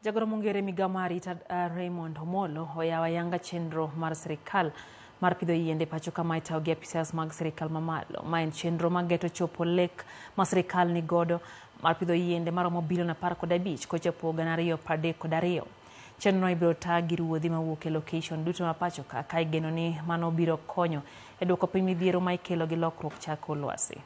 Jagoro mong'ere migao mar arita Raymond Omolo oyawo ayanga chenro mar sirikal mar pidho yiende pacho kama itayo gi apisas mag sirikal mamalo. Ma en chenro mageto chopo lek ma sirikal nigodo mar pidho yiende maromo bilion 15 kochopo 2032. Chenrono ibiro taa gi ruodhi mawuok e location duto ma pacho ka ka igeno ni mano biro konyo e duoko piny midhiero ma ikelo gi lokruok chako lwasi.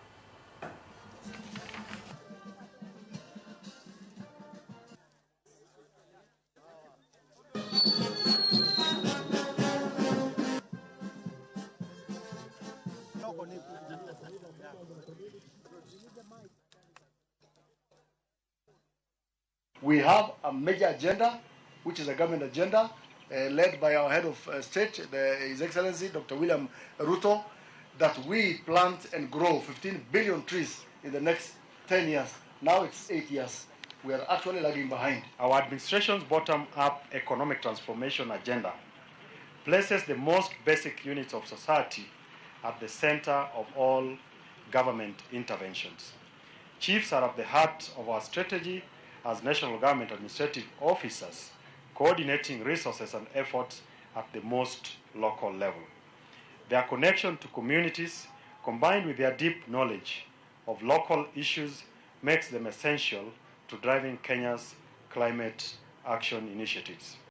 We have a major agenda, which is a government agenda, led by our head of state, His Excellency Dr. William Ruto, that we plant and grow 15 billion trees in the next 10 years. Now it's 8 years. We are actually lagging behind. Our administration's bottom-up economic transformation agenda places the most basic units of society at the center of all government interventions. Chiefs are at the heart of our strategy as national government administrative officers, coordinating resources and efforts at the most local level. Their connection to communities, combined with their deep knowledge of local issues, makes them essential to driving Kenya's climate action initiatives.